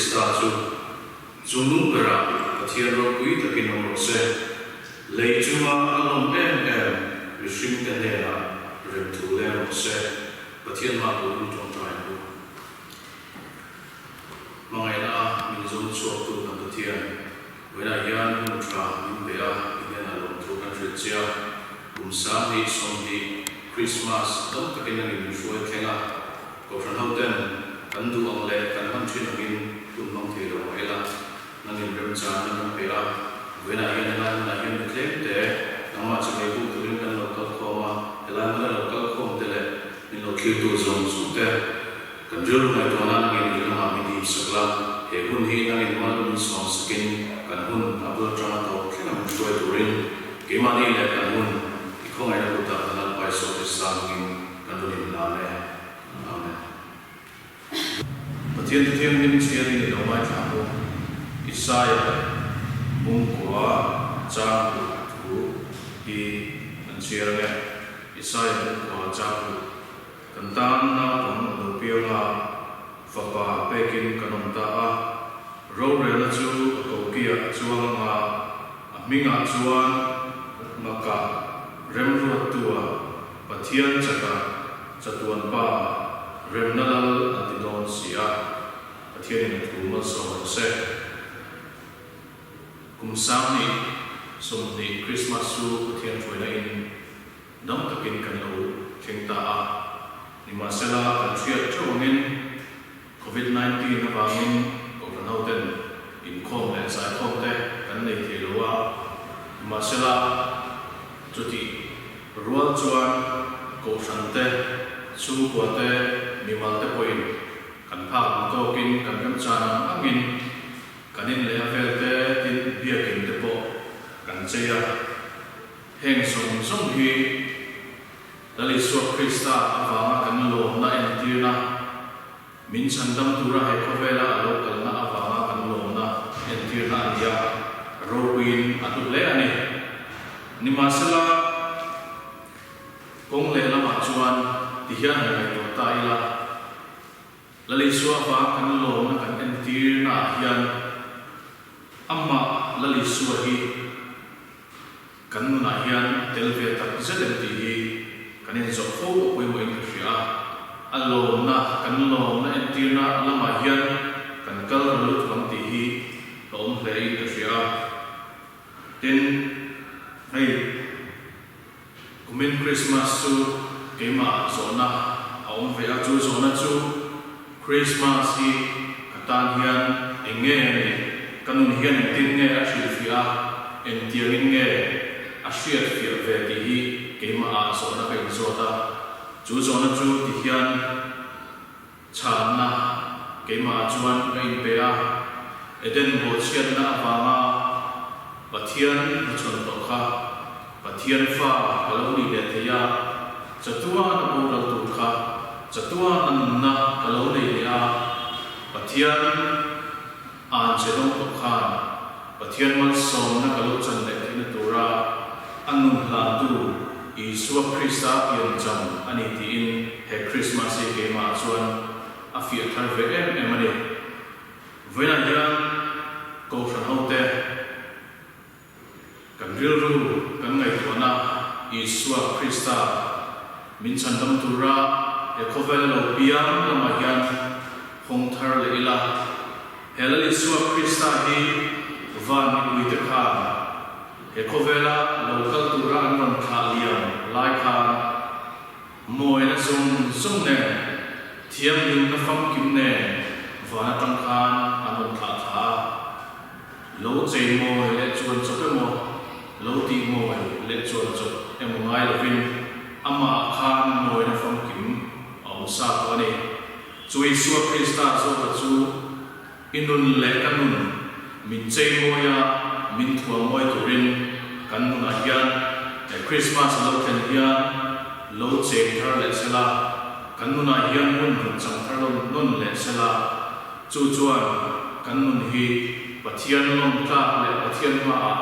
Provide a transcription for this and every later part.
Krista chu chungnung berah Pathian ropui takin awm rawh se. Lei chunga a lawm em em mihringte hnenah remthu leng rawh se. Pathian mah turin tawngtai ang u. Hmangaihna a min zawng chhuaktu kan Pathian, vawiinah hian hun tha min pe a, i hnenah lawmthu kan hrilh che a. Kum 20 20 Krismas dam takin a ni min hruai thleng a, Kohhran hoten kan duh ang leh kan hman thin angin hun hmang thei lo mah ila, nangin remchangna kan pe a. Vawiinah hian helai hmunah hian mi tlem te nangmah chi mai buk turin kan lo kal khawm a, helai hmuna lo kal khawm te leh min lo thlirtu zawng zawng te, Kan rilru ngaihtuahna nangin i lamah min hip sak la, he hun hi nangin mal min sawm sakin kan hun a bul atanga tawp thleng a min hruai turin keimahni leh kan hun i khawngaihna kutah kan Lalpa Isua Krista hmangin kan rawn inhlan e. Amen. Pathian thu thianghlim chhiarin i lo ngaithla ang u. Isaia bungkua chang duh thu hi an chhiar ang e. Isaia bungkua chang duh. Kan tan naupang a lo piang a, fapa pekin kan awm ta a. Rorelna chu a kokiah a chuang ang a, a hmingah chuan Maka remruattua Pathian chaka chatuan pa remna lal an ti dawn si a. Pathianin a thu malsawm rawh se. Kum 2020 Krismas chu Pathian hruaina in Dam takin kan lo thleng ta a, nimahsela kan hriat theuh angin Covid 19 avangin Kohhran hoten inkhawm leh zaikhawm te kan nei thei lo a, nimahsela chutih rual chuan Kohhran te, chhungkua te, mimal te pawhin kan phak ang tawkin kan remchan ang angin kan in leh a vel te tin biakin te pawh kan chei a. Heng zawng zawng hi Lal Isua Krista avanga kan lawmna entirna, min chhandam tura he khawvela a lo kalna avanga kan lawmna entirna a ni a, ropuiin a hlu hle a ni. Nimahsela, kawng lehlamah chuan tihian han ngaihtuah ta ila, Lal Isua avanga kan lawmna kan entirnaah hian amah Lal Isua hi Kan nunah hian a tel ve tak zet em tih hi kan inzawh fo a pawimawhin ka hria a, a lawmna, kan lawmna entirna lamah hian kan kal ral lutuk ang tih hi ka awm hle in ka hria a. Tin, hei kumin Krismas chu keimah zawhna a awm ve a, chu zawhna chu Krismas hi ka tan hian eng nge a nih? Ka nun hian engtin nge a hrilhfiah a, engtiangin nge a hriatfiah ve tih hi keimahah zawhna ka inzawt a. Chu zawhna chu ti hian chhanna keimahah chuan ka inpe a, Eden bawhchhiatna avanga Pathian hmachhawn tawh kha Pathian fa ka lo nih leh thei a, chatuan a boral tur kha chatuan a nunna ka lo nei leh a, Pathian an che dawng tawh khan Pathian malsawmna ka lo chan leh theihna tura a nun hlantu Isua Krista piancham a ni tiin he Krismas hi keimahah chuan a fiah thar ve em em a ni. Vawiinah hian Kohhran hote Kan rilru kan ngaihtuahna Isua Krista min chhandam tura he khawvel lo piang lamah hian hawng thar leh ila. He Lal Isua Krista hi van mipuite khan he khawvela lo kal tura an rawn thlah liam lai khan mawina zawng zawng nen, thianghlimna famkim nen van atang khan an rawn thlah thla a. Lo chei mawi leh chuan chawp emaw, lo tih mawi leh chuan chawp emaw ngai lovin amahah khan mawina famkim a awm sa tawh a ni. Chu Isua Krista zawka chu i nun leh ka nun min chei mawi a, min thuam mawi turin kan nunah hian he Krismas a lo thlen hian lo cheng thar leh sela, kan nunah hian hun rawn chang thar lo nawn leh sela, Chu chuan kan nun hi Pathian lawm tlak leh Pathian hmaah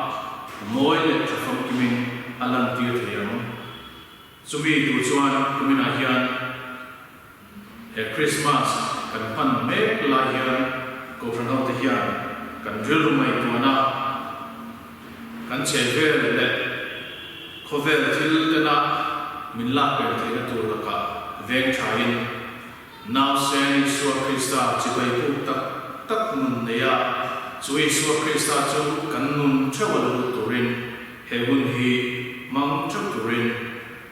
mawi leh tha famkimin a lantir thei ang. Chumi tur chuan kuminah hian he Krismas kan hman mek lai hian. Kohhran hote hian kan rilru ngaihtuahna, kan chhehvel leh khawvel thil tena min lak pen theihna tur lakah veng thain Nausen Isua Krista chibai buk tak tak nun nei a, chu Isua Krista chu kan nun theuh a la lut turin he hun hi hmang theuh turin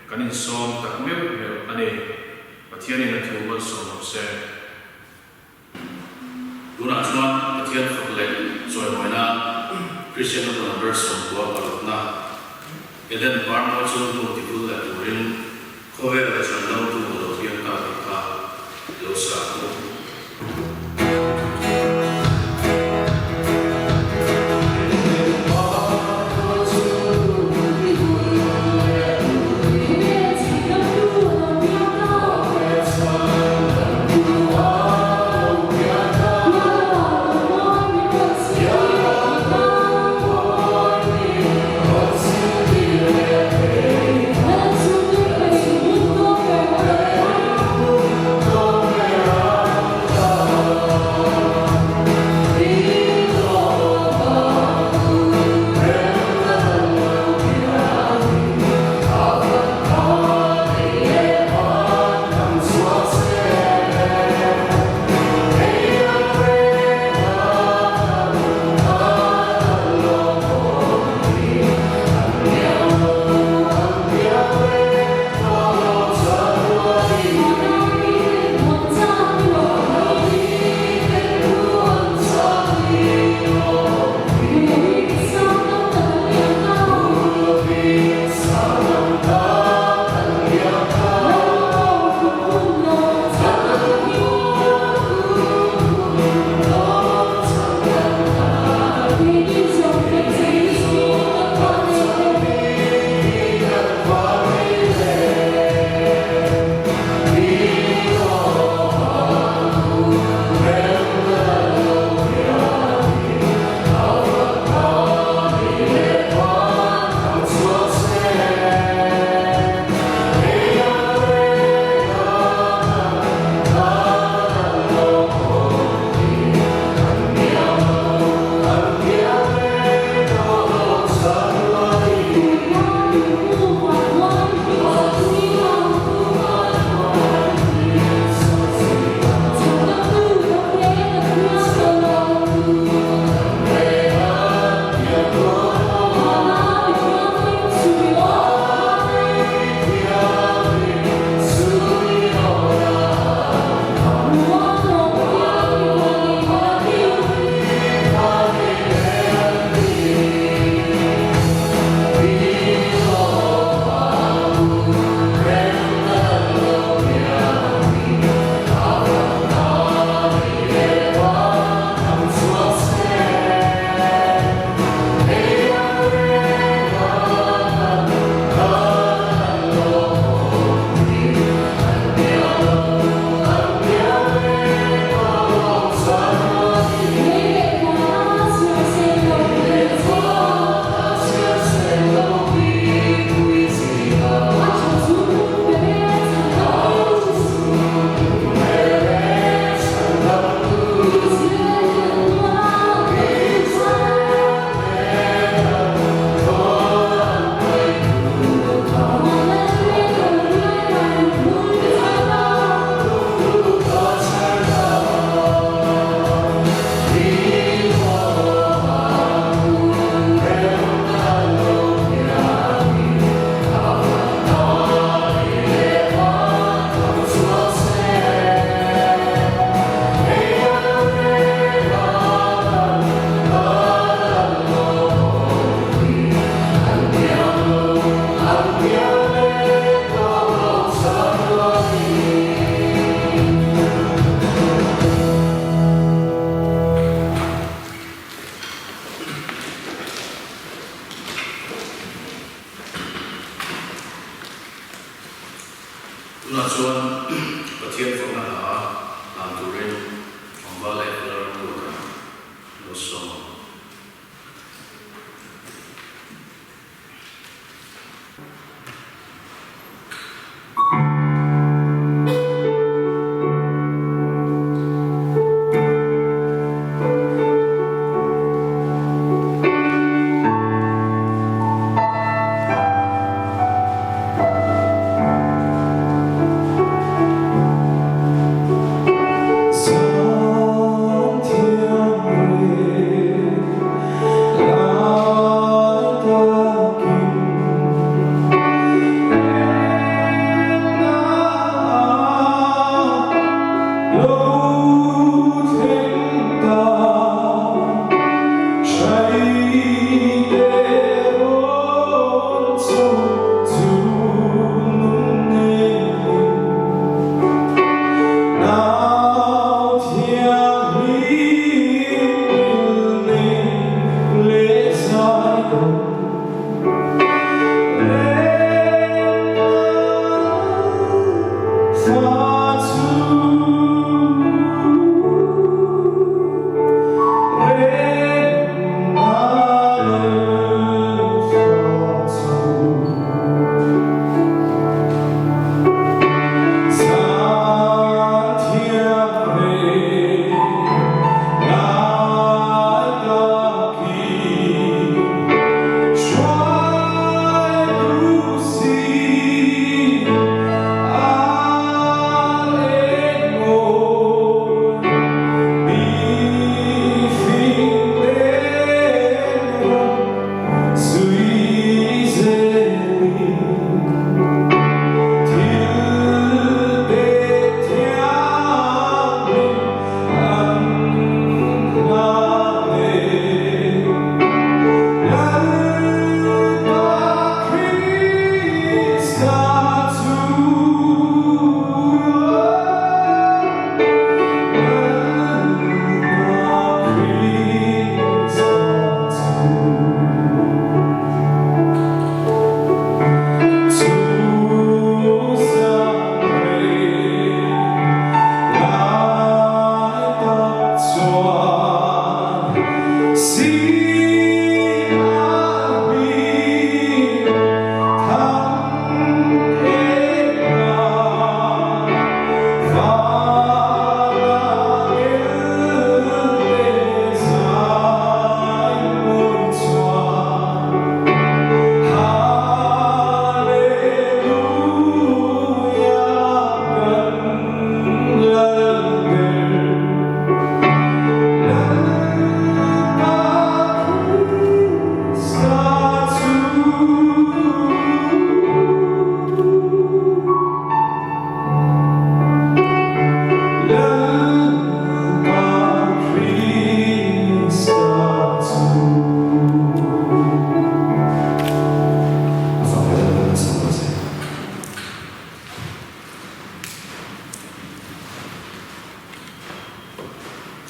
kan insawm tak meuh meuh a ni. Pathianin a thu malsawm rawh se. Tunah chuan Pathian fak leh chawimawina Kristian na number 90 parukna Eden Parmawi chu hnu tihul leh turin Khawvel a chhandamtu a lo piang ta tih kha lo sa ang u.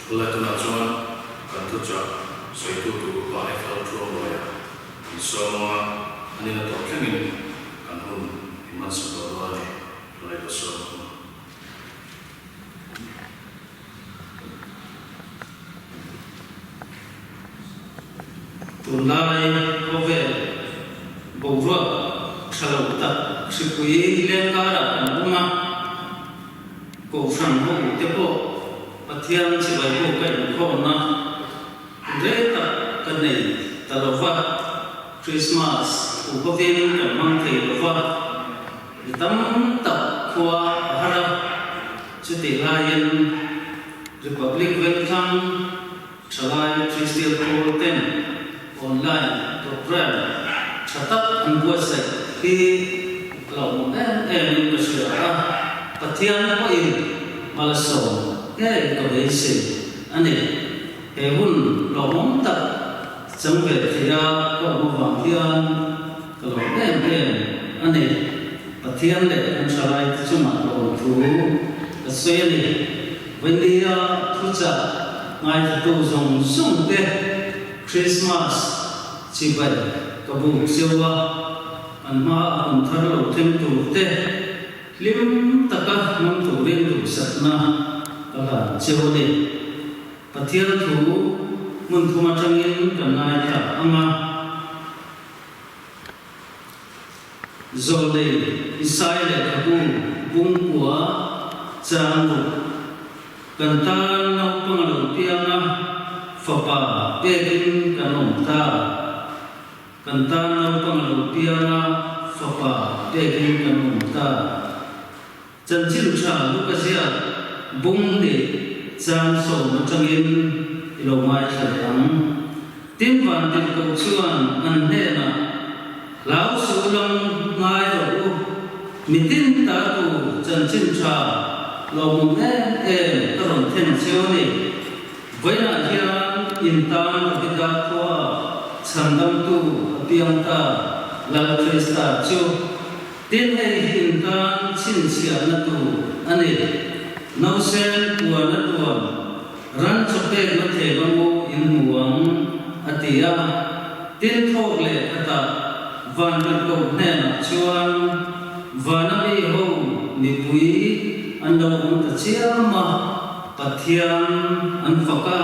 Tunlai tunah chuan kan thuchah sawitu tur upa FL Thuamluaia kan sawm ang a, an ina tawh thlengin kan hun i hmansak tawh dawn a ni, tunlai ka sawm ang. Tunlai khawvel boruak tha lo tak hripui leng karah kan awm a, Kohhran ho te pawh Pathian chibai pawh ka inkhawmna rei tak ka nei ta lo va, Krismas uhovin kan hmang thei lo va, mi tam tak khua a har a, chutih laiin Republic Vengthlang Thalai Kristian pawl ten online program tha tak an buatsaih hi a hlauhawm em em in ka hria a, Pathian pawhin malsawm ngei ka beisei a ni. He hun hlauhawm tak chang ve thei a ka awm avang hian ka lawm em em a ni. Pathian leh kan thalai te chungah lawmthu ka sawi a ni. Vawnia thuchah ngaithatu zawng zawng te Krismas chibai ka buk cheu a, an hma a kum thar lo thleng tur te hlim taka hmang turin duhsakna ka hlan cheu a ni. Pathian thu hmun thum atangin kan ngaithla ang a. Zawlei Isai lehkhabu bungkua chang ruk kan tan naupang a lo piang a, fapa pekin kan awm ta. Kan tan naupang a lo piang a, fapa pekin kan awm ta. Chanchin tha Luka ziak bung leh chang sawm atangin i lo ngaithla leh ang. Tin Vantirhkoh chuan an hnenah, Hlau suh lam ngai rawh u, mitin ta tur chanchin tha lawmawm em em ka rawn thlen cheu a ni. Vawiinah hian in tan Davida khua chhandamtu a piang ta Lal Krista chu. Tin, hei hi in tan chhinchhiahna tur a ni. Nausen puan a tuam, ran chaw pekna thei va mu in hmu ang, a ti a. Tin thawk leh khatah Vantirhkoh hnenah chuan vana mi ho mipui an lo awm ta chiam a, Pathian an fak a,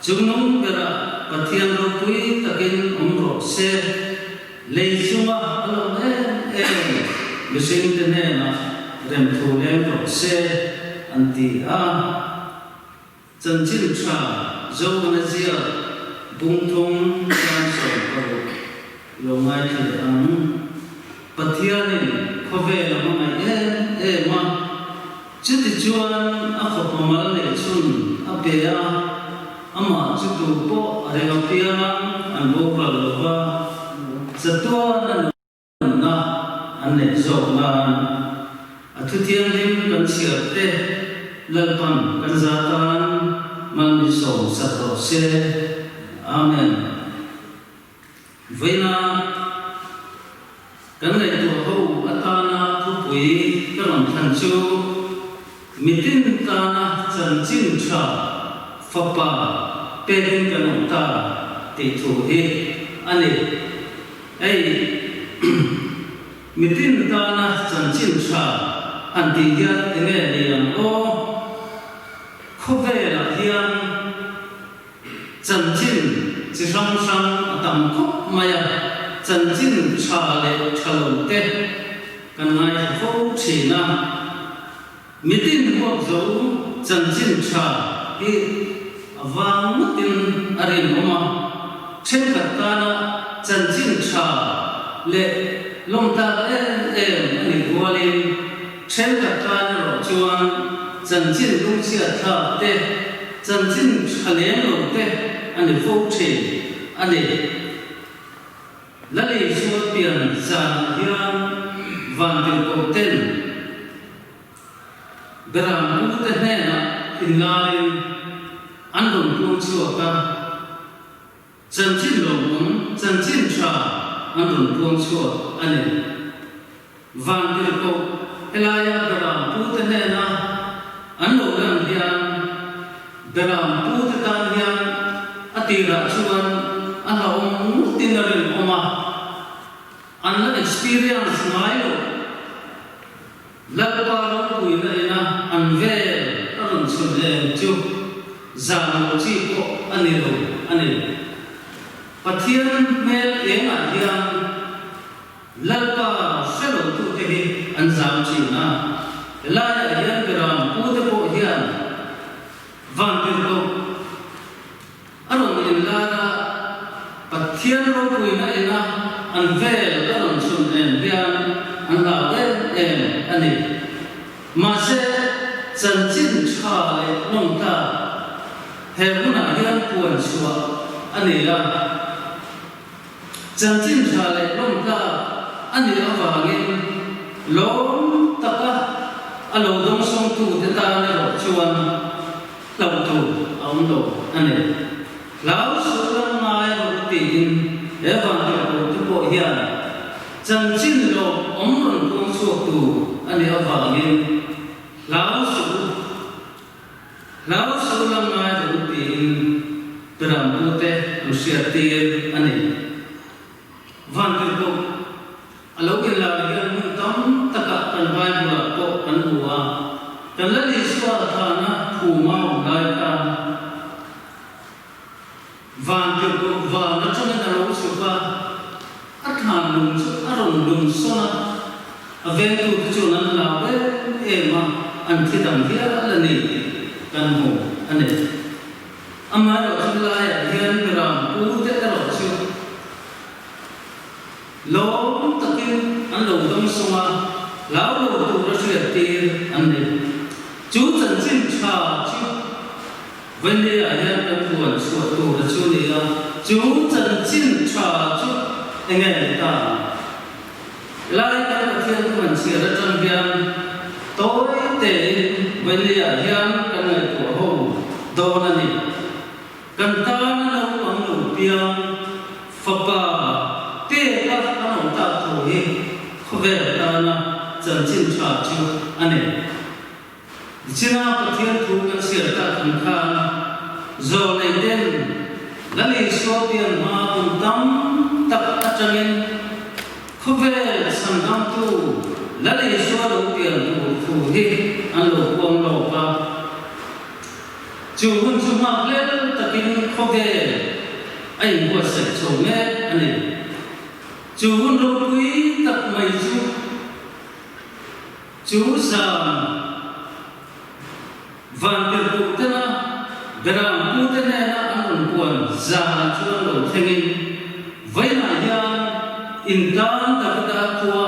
Chungnung berah Pathian ropui takin awm rawh se, lei chunga a lawm em em mihringte hnenah remthu leng rawh se, an ti a. Chanchin tha Zohana ziak bungthum tan 16 lo ngaithla leh ang. Pathianin khawvel a hmangaih em em a, chutichuan a fapa mal leh chhun a pe a, amah chu tu pawh a reng apiang an boral lo va, chatuan a Nunna an neih zawk nan a thu thianghlim kan chhiar te Lalpan kan za tan mal min sawm sak rawh se. Amen. Vawiina kan ngaihtuah ho atana thupui ka rawn thlan chu mitin tana chanchin tha fapa pekin kan awm ta tih thu hi a ni. Hei, mitin tana chanchin tha han tih hian enge ni ang aw? Khawvelah hian chanchin chi hrang hrang a tam khawp mai a, chanchin tha leh tha lo te kan ngaithla fo thin a. Mitin huap zo chanchin tha hi a vang ngawtin a rinawm a, thenkhat tana chanchin tha leh lawmtlak em em a nih rualin thenkhat tan erawh chuan chanchin lungchhiat thlak te, chanchin tha lem lo te a ni fo thin a ni. Lali Sual pian zanah hian Vantirhkoh ten Beram pute hnenah inlarin an rawn puang chhuak a, chanchin lawmawm, chanchin tha an rawn puang chhuak a ni. Vantirhkoh helaia Beram pute hnena an lo lan hian Beram pute tan hian a tirah chuan a hlauhawm ngawtin a rinawm a, an la experience ngai lo. Lalpa ropuina ina an vel a rawn chhun em chu zan lo chi pawh a ni lo a ni. Pathian hmel engah hian Lalpa hre lo tute hi an zam thin a, helaiah hian Beram pute pawh hian Vantirhkoh A rawn inlar a, Pathian ropuina ina an vel a rawn chhun em hian an hlau em em a ni. Mahse, chanchin tha leh nawm ta he hunah hian puan chhuah a ni a. Chanchin tha leh nawm ta a nih avangin lawm taka a lo dawngsawngtute tan erawh chuan Hlauh tur a awm lo a ni. Hlau suh ram ngai rawh tiin he vantirhkoh te pawh hian chanchin lawm awm rawn puang chhuak tur a nih avangin hlau suh u, hlau suh ram ngai rawh u tiin Berampute an hriattir a ni. Vantirhkoh A lo inlar hian hmun tam takah kan Bible-ah pawh kan hmu a, kan Lal Isua a thahna phuma awm lai khan Vantirhkoh van atangin a lo chhuk a, a thlan lung chu a rawn lung sawn a, a vengtute chuan an hlau em em a, an thi dang hial a ni tih kan hmu a ni. Amaherawhchu laiah hian Beram pute erawh chu Lawm takin an lo dawng sawng a, hlau lo tura hriattir an ni. Chu chanchin tha chu Vawinleiah hian kan puan chhuah tur a chu ni a, chu chanchin tha chu enge ni ta ang? Helai kan Pathian thu han chhiar atang hian tawi tein Vawinleiah hian kan ngaihtuah ho dawn a ni. Kan tana naupang lo piang fapa peka an awm tak thu hi khawvel tana chanchin tha chu a ni. Nichina Pathian thu kan chhiar tak ang khan Zawlneiten Lal Isua pian hma kum. tam tak atangin khawvel chhandamtu Lal Isua lo pian tur thu hi an lo puang lawk a. Chu hun chu nghak lel takin khawvel a inbuatsaih chho mek a ni. Chu hun ropui tak mai chu chu zan Vantirhkoh tena Beram pute hnena an rawn puan zanah chuan lo thlengin vawiinah hian intan Davida khua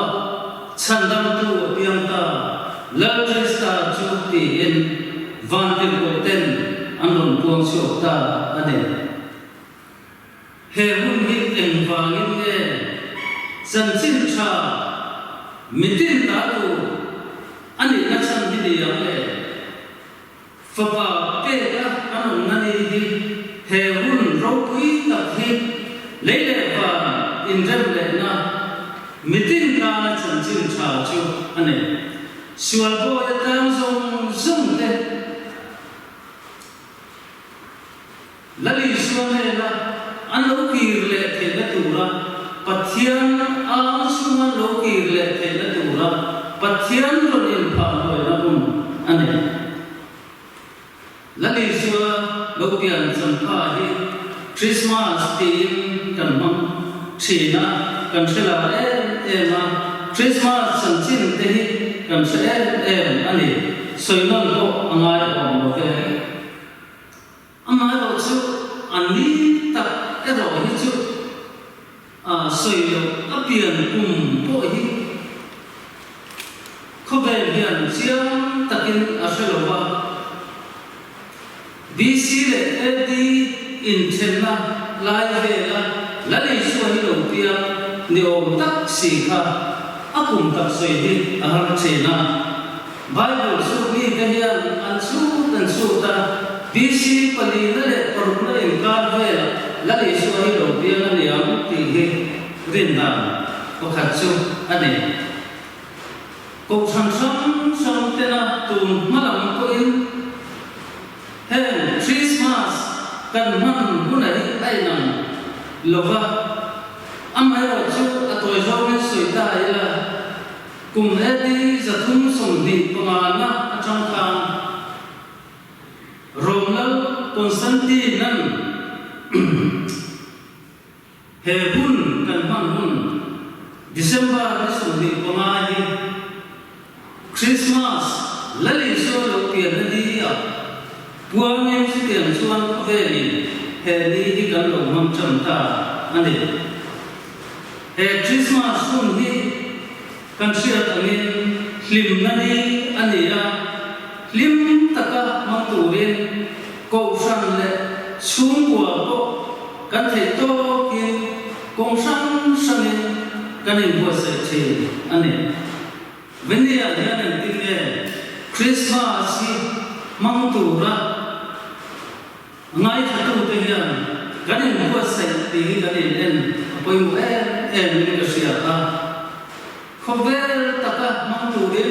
chhandamtu a piang ta Lal Krista chu tiin Vantirhkoh ten an rawn puang chhuak ta a ni. He hun hi engvangin nge chanchin tha mitin ta tur a nihna chhan hi ni ang le? Fapa peka an awmna ni hi he hun ropui tak hi lei leh van inrem lehna mitin tana chanchin tha chu a nei. Sual bawi atang zawng zawng te. Lal Isua hnena an lo kir leh theihna tura Pathian ang chhunga an lo kir leh theihna tura Pathian rawn inphah hnuaina hun a ni. Lal Isua lo pian champha hi Krismas tiin kan hmang thin a, kan hre lar em em a, Krismas chanchin te hi kan hre em em a ni. Sawi nawn pawh a ngai awm lo ve. Amaherawh chu a ni tak erawh hi chu a sawi loh a pian kum pawh hi khawvel hian chiang takin a hre lo va. BC leh AD inthenna lai vela Lal Isua hi lo piang ni awm tak si kha a kum tak sawi hi a har thin a. Bible chu mite hian an chhut an chhut a, BC palina leh parukna inkar velah Lal Isua hi lo piang a ni ang tih hi rindan pakhat chu a ni. Kohhran hrang hrang tena tun hma lam pawhin heng Christmas kan hman hunah hi a inang lo va, amaherawhchu a tawi zawngin sawi ta ila, Kum AD 325 na atang khan Rom lal Constantine-a'n he hun kan hman hun December ni 25 hi Christmas Lal Isua lo pianna ni ah puangin chutiang chuan khawvelin he ni hi kan lo hmang tan ta a ni. He Christmas hun hi kan hriat angin hlimna ni a ni a, hlim taka hmang turin Kohhran leh chhungkua pawh kan theih tawkin kawng hrang hrangin kan inbuatsaih thin a ni. Venia hian engtin nge Christmas hi hmang tura Ngaithlatute hian kan inbuatsaih tih hi kan in en a pawimawh em em in ka hria a. Khawvel taka hmang turin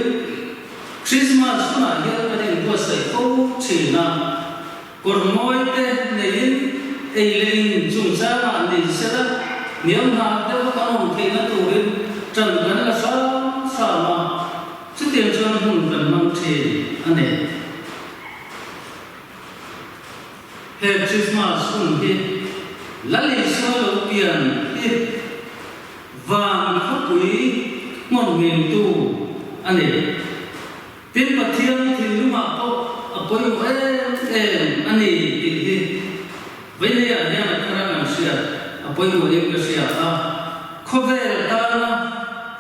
Christmas hunah hian kan inbuatsaih fo thin a. Kawr mawi te neiin ei leh in chungchangah ni sela hniam hna deuha kan awm theihna turin tan kan la hram hram a, chutiang chuan hun kan hmang thin a ni. He Christmas hun hi Lal Isua lo pian hi van khawpui hmawn ngengtu a ni. Tin, Pathian thinlungah pawh a pawimawh em em a ni tih hi Vaileiah hian a thar a kan hriat a pawimawhin ka hria a. Khawvel tana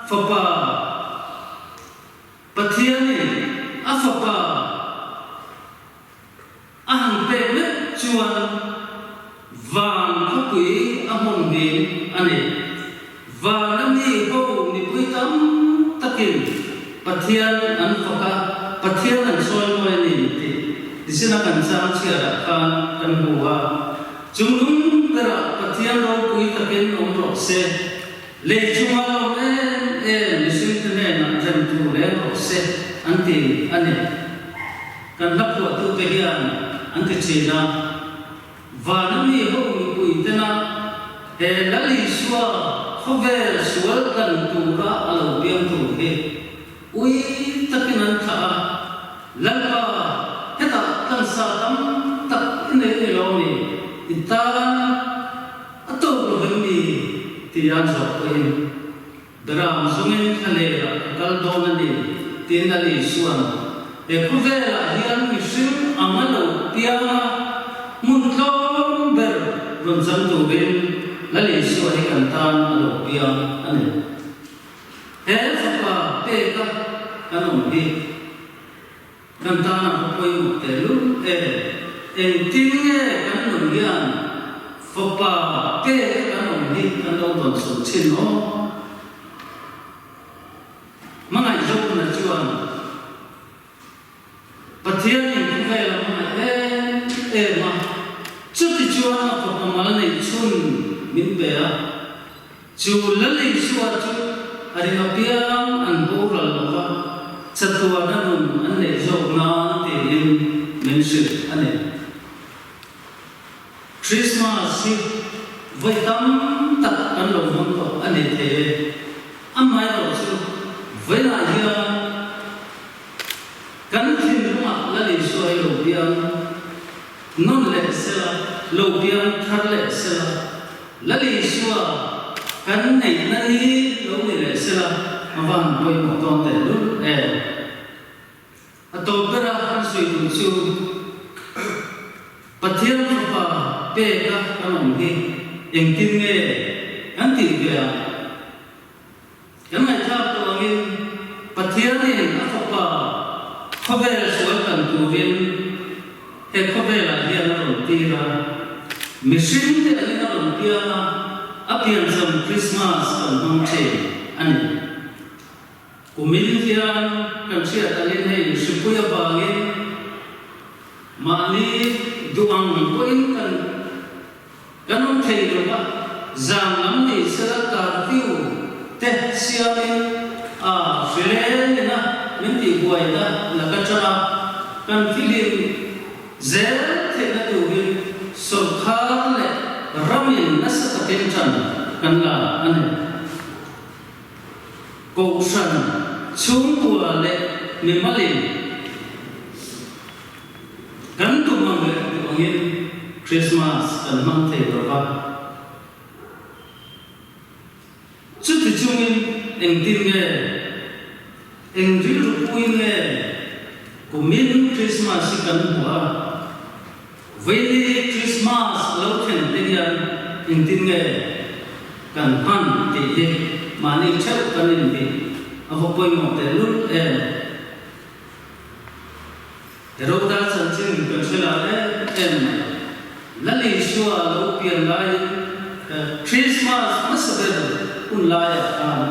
Fapa Pathianin a Fapa a han pek meuh chuan van khawpui a hmun hlim a ni. Vana mi ho mipui tam takin Pathian an fak a, Pathian an sawi mawi a ni tih zina kan chang chhiarah khan kan hmu a. Chungnung berah Pathian ropui takin awm rawh se. Lei chunga lawm em em mihringte hnenah remtu reng rawh se an ti a ni. Kan hla phuahtute hian an ti thin a, Vana mi ho mipui tena He Lal Isua khawvel sual kan tura a lo piang tur hi ui takin an thlah a, Lalpa, hetah tlansa tam tak i nei ni lo mi? I tan a tawk lo vem mi? tia an zawh pawhin Beram zungin thlalerah ka kal dawn a ni, tiin Lal Isua'n he khawvelah hian mihring ang a lo piang a, hmun tlawm ber rawn chang turin Lal Isua hi kan tan a lo piang a ni. He fapa peka kan awm hi kan tan a va pawimawh tehlul em? Engtin nge kan nun hian fapa peka kan awm hi kan lo dawn chhun thin aw? Hmangaihzawkna chuan Pathianin khawvel a hmangaih em em a, chuti chuan a fapa mal neih chhun min pe a. Chu Lal Isua chu a ring apiang an boral lo va, chatuana nun an neih zawk nan tiin min hrilh a ni. Christmas hi vawi tam tak kan lo hmang tawh a ni thei e. Amaherawhchu vawilah hian kan thinlungah Lal Isua hi lo piang nawn leh sela, lo piang thar leh sela, Lal Isua kan neihna ni lo ni leh sela a van pawimawh dawn teh lul em. A tawp bera kan sawi duh chu Pathian Fapa peka kan awm hi engtin nge kan tih ve ang? Kan ngaihthlak tawh angin Pathianin a Fapa khawvel sual kan turin he khawvelah hian a rawn tir a, mihring te angin a rawn piang a, a piancham Krismas kan hmang thin a ni. Kumin hian kan hriat angin hei hripui avangin mahni duh ang pawhin kan kan awm thei lo va, zan lam ni sela curfew te siamin a hrileng ina min tihbuaina laka tanga kan filim zel theihna turin sawrkar leh ramin nasa takin tan kan la a ni. Kohhran chhungkua leh mimalin kan tum ang leh duh angin Krismas kan hmang thei lo va. Chuti chungin engtin nge, eng rilru puin nge kumin Krismas hi kan hmuh a, Vaini Krismas a lo thlen te hian engtin nge kan hman tih hi mahni theuh kan inbih a va pawimawh tehlul em? Heroda chanchin kan hre lar em em mai. Lal Isua a lo pian laiin Krismas hmasa ber hun laiah khan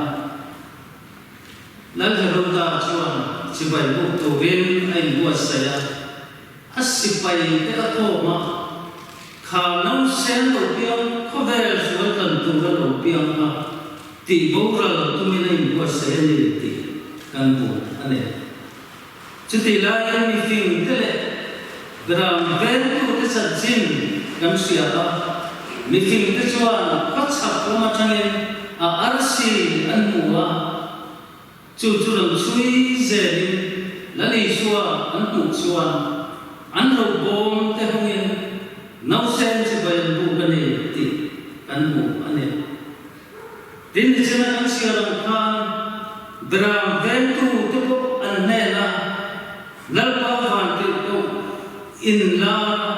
Lal Heroda chuan chibai buk turin a inbuatsaih a. A sipai te a khawm a, kha nausen lo piang khawvel sual tlan tur a lo piang kha tih boral tumin a inbuatsaih a ni tih kan hmu a ni. Chutih laiin mifing te leh gram vengtu te chanchin kan hria a, mifing te chuan khawchhak lam atangin a arsi an hmu a, Chu chu lo chhui zelin Lal Isua an hmuh chuan an lo bawm te hungin nausen chibai an buk a ni tih kan hmu a ni. Tin, nichina kan chhiar ang khan Beram vengtu te pawh an hnena Lalpa vantirhkoh inlar a,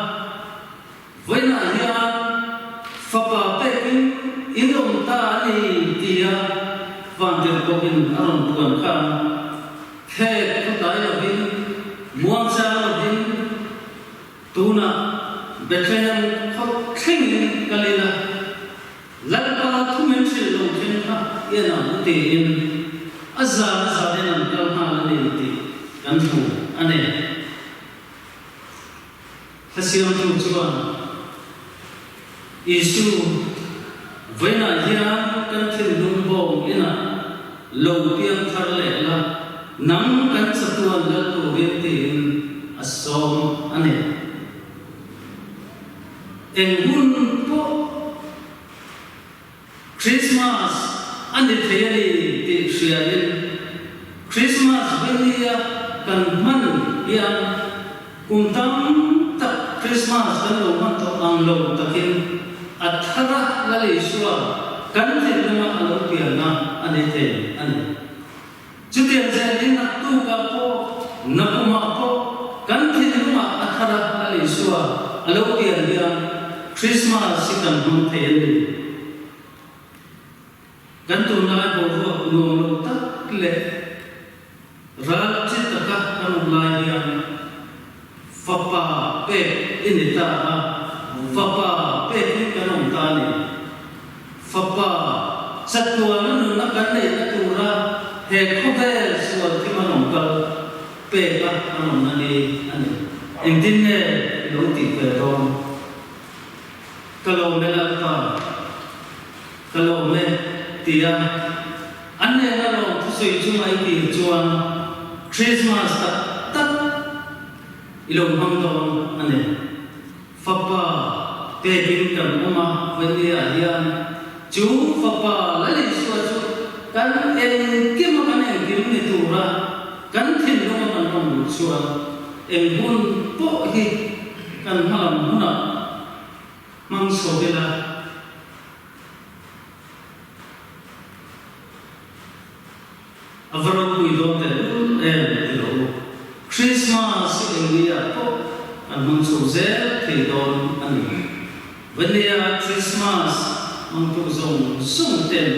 Vawiinah hian fapa pekin in awm ta a ni tia Vantirhkohin a rawn puan khan thlek khaw tlai lovin, muangchang lovin tunah Bethlehem khaw thlengin kal ila, Lalpa thu min hrilh lo thleng kha i en ang u tiin a zan a zanin an kal nghal a ni tih kan hmu a ni. Hla siamtu chuan, Isu, vawiinah hian kan thinlung bawng inah lo piang thar leh la, nang kan chatuan lal turin tiin a sawm a ni. Eng hun pawh. Krismas a ni thei a ni tih hriain Krismas veinia kan hman hian kum tam tak Krismas kan lo hman tawh ang lo takin a thara Lal Isua kan thinlunga a lo pianna a ni thei a ni. Chutiang zelin naktukah pawh, nakumah pawh kan thinlungah a thara Lal Isua a lo pian hian Krismas hi kan hmang thei a ni. Kan tunlai boruak nuam lo tak leh ral chi taka kan awm lai hian fapa pek i ni ta a, fapa pekin kan awm ta a ni. Fapa chatuana nunna kan neihna tura he khawvel sual thim an awm kal peka an awmna ni a ni. Engtin nge i lo tih ve dawn? Ka lawm e Lalpa, ka lawm e, tia an nena lawm thusawi chu mai tir chuan Krismas tak tak i lo hmang dawn a ni. Fapa pekin kan awm a, Vania hian chu Fapa Lal Isua chu kan engkim a kan engkim ni tura kan thinlunga kan awm luh chuan eng hun pawh hi kan hmalam hunah hmang chho ila. A va ropui dawn tehlul em ti lo u. Christmas hi engni ah pawh kan hmang chho zel thei dawn a ni. Vania Christmas hmangtu zawng zawng ten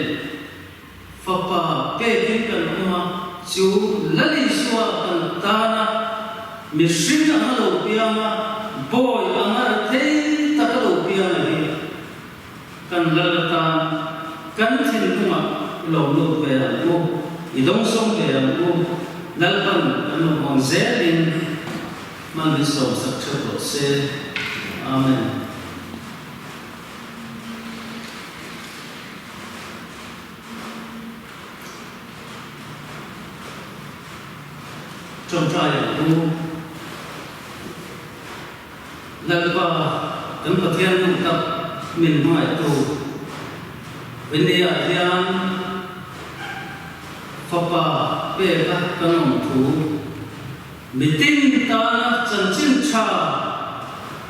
fapa pekin kan awm a, chu Lal Isua kan tana mihring anga lo piang a, bawi anga ri thei taka lo piang a hi. Kan lal atan kan thinlungah i lo lut ve ang u, i dawngsawng ve ang u, Lalpan kan lo hmang zelin hman min sawmsak theuh rawh se. Amen. Ṭawngṭai ang u. Lalpa, kan Pathian duh tak min hmangaihtu, Veniah hian Fapa peka kan awm thu, mitin tana chanchin tha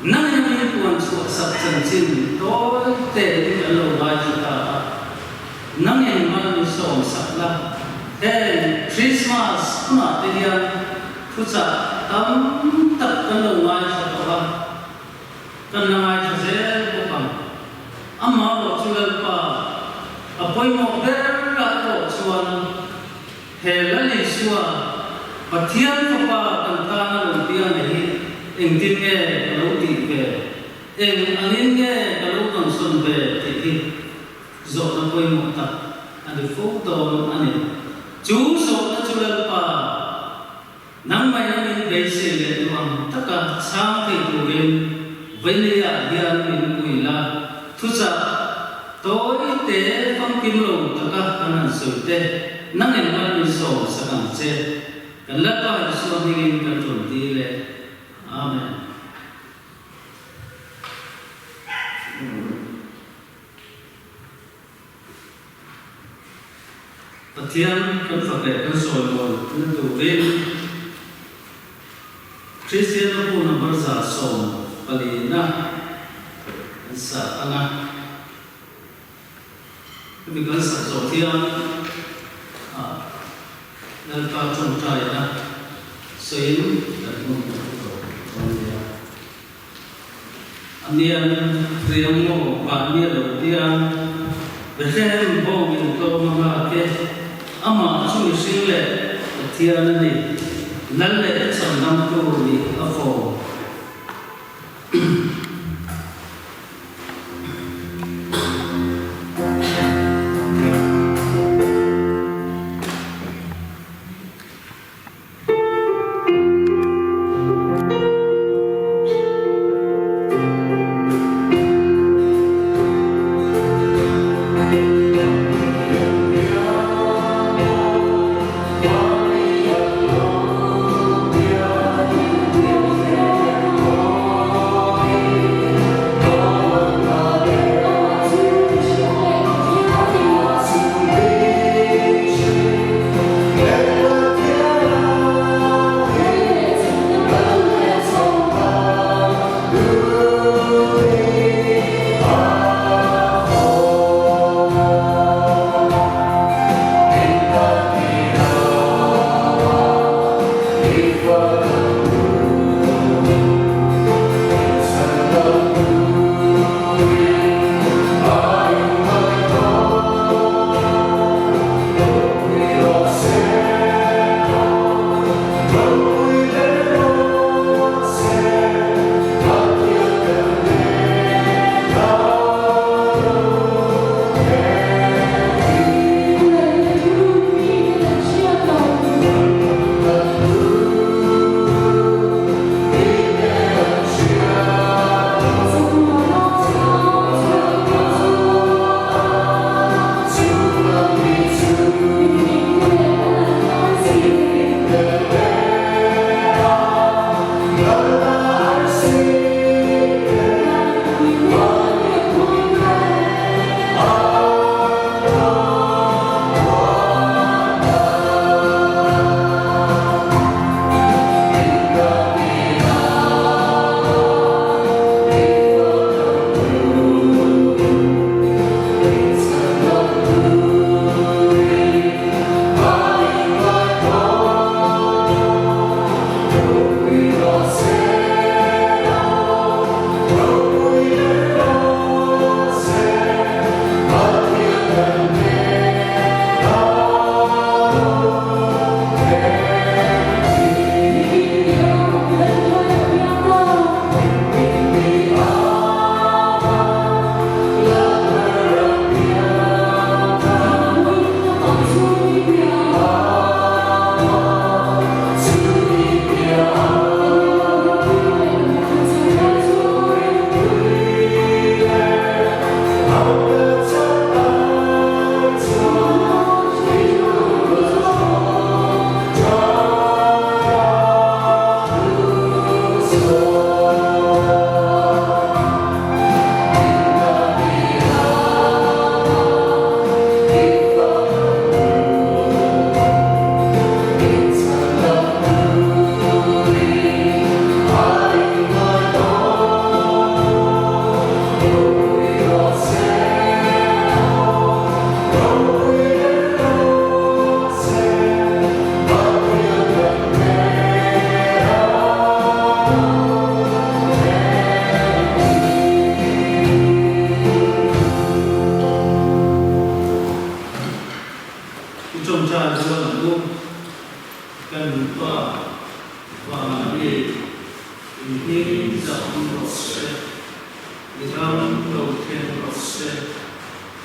nangin min puan chhuahsak chanchin tawi tein kan lo ngaithla ta a, nangin mal min sawmsak la, heng Krismas hunah te hian Thuchah tam tak kan lo ngaithla tawh a, kan la ngaithla zel bawk ang. Amah erawh chu Lalpa a pawimawh ber ah erawh chuan he Lal Isua Pathian Fapa kan tana lo piang hi engtin nge ka lo tih ve, eng angin nge ka lo dawnsawn ve tih hi Zawhna pawimawh tak a ni fo dawn a ni. Chu zawhna chu Lalpa, nangmah in min beisei leh duh ang taka chhang thei turin Vaileiah hian min pui la, thuchah tawi te famkim lo taka kan han sawi te, nang engmah min sawm sak ang che. Kan Lalpa Isua hmingin kan rawn ti leh. Amen. Pathian kan fak leh kan sawi mawi na turin Kristianna bu number 140 na kan sa ang a. Hemi kan sak zawh hian Lalpa tawngtaina sawiin kan hmun kan hmu tawh dawn nia. A nian riang maw vah nia lo piang, Bethlehem bawng in tlawm a nghak e, Amah chu mihring leh Pathian a ni, Lal leh chhandamtu nih a fawm.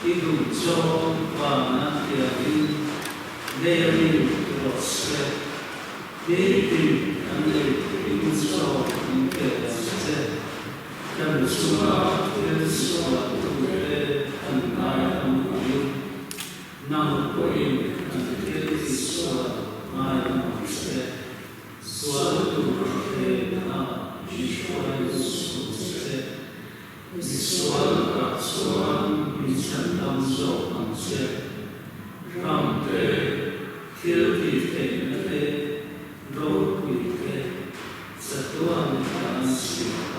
I duh zawng vana tiangin lei a min ti rawh se. Nitin kan ei turin chaw min pe ang che. Kan chunga thil sual tute kan ngai ang angin nang pawhin kan thil ti sual ngai ang che. Sual tur thlenah min hruai suh che. Misual ah chuan min chhandam zawk ang che. Ram te, thil tih theihna te, ropui te, chatuan tan si.